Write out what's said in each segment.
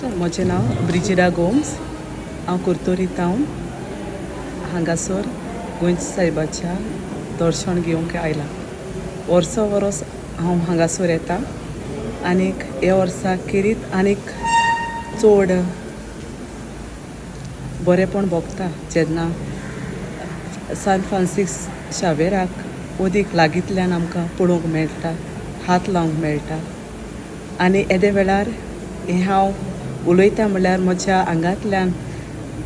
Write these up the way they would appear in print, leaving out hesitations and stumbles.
म्हजें नांव ब्रिजिडा गोम्स. हांव कुर्तोरी टावन हांगासर गोंयच्या सायबाच्या दर्शन घेवंक आयलां. वर्सो वर्स हांव हांगासर येता आनीक ह्या वर्सा खेरीत आनीक चड बरेंपण भोगता जेन्ना सान फ्रांसीस शावेराक अदीक लागींतल्यान आमकां पळोवंक मेळटा, हात लावंक मेळटा. आनी येदे वेळार हें हांव उलयता म्हणल्यार म्हज्या आंगांतल्यान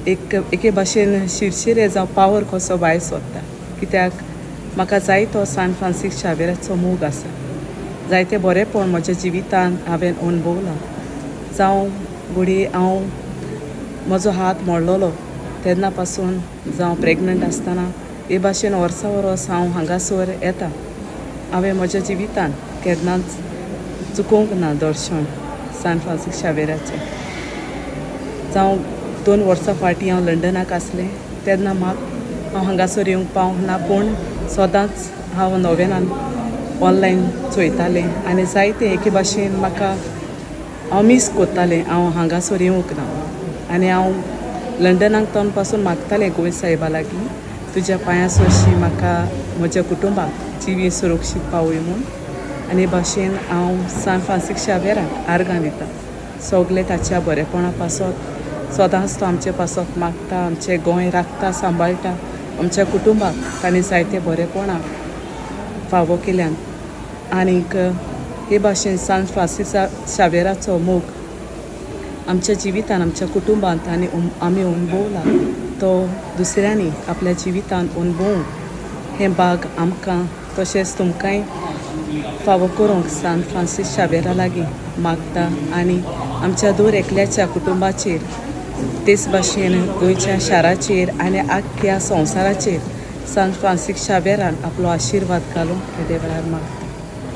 एक एके भाशेन शिरशिरे जावं पावर कसो भायर सोदता, कित्याक म्हाका जायतो सान फ्रांसीस शावेराचो मोग आसा. जायते बरेंपण म्हज्या जिवितान हांवें अणभवलां. जावं घडये हांव म्हजो हात मोडलेलो तेन्ना पासून, जावं प्रेगनंट आसतना, हे भाशेन वर्सा वर्स हांव हांगासर येता. हांवें म्हज्या जिवितान केन्नाच चुकोवंक ना दर्शन सान फ्रांसीस शावेराचें. जावं 2 वर्सां फाटीं हांव लंडनाक आसलें तेन्ना म्हाका हांव हांगासर येवंक पावंक ना, पूण सदांच हांव नोवेनान ऑनलायन चोयतालें आनी जायते एके भाशेन म्हाका हांव मीस कोत्तालें हांव हांगासर येवंक ना. आनी हांव लंडनाक तोन पासून मागतालें गोंय सायबा लागीं, तुज्या पांयां सरशी म्हाका म्हज्या कुटुंबाक जिवी सुरक्षीत पावय म्हूण. आनी हे भाशेन हांव सान फ्रांसीस शावेराक आर्गां दितां सगलें ताच्या बरेपणा पासत. सदांच तो आमचे पासत मागता, आमचें गोंय राखता, सांबाळटा. आमच्या कुटुंबाक ताणें जायते बरेपणां फावो केल्यान. आनीक हे भाशेन सान फ्रांसीसा शावेराचो मोग आमच्या जिवितान, आमच्या कुटुंबांत आनी आमी अणभवला, तो दुसऱ्यांनी आपल्या जिवितान अणभवूंक हें भाग आमकां तशेंच तुमकांय फावो करूंक सान फ्रांसीस शावेरा लागीं मागता. आनी आमच्या दर एकल्याच्या कुटुंबाचेर, तेच भाशेन गोंयच्या शाराचेर आनी आख्ख्या संवसाराचेर सान फ्रांसीस शावेरान आपलो आशिर्वाद घालूंक हेदे वेळार मागता.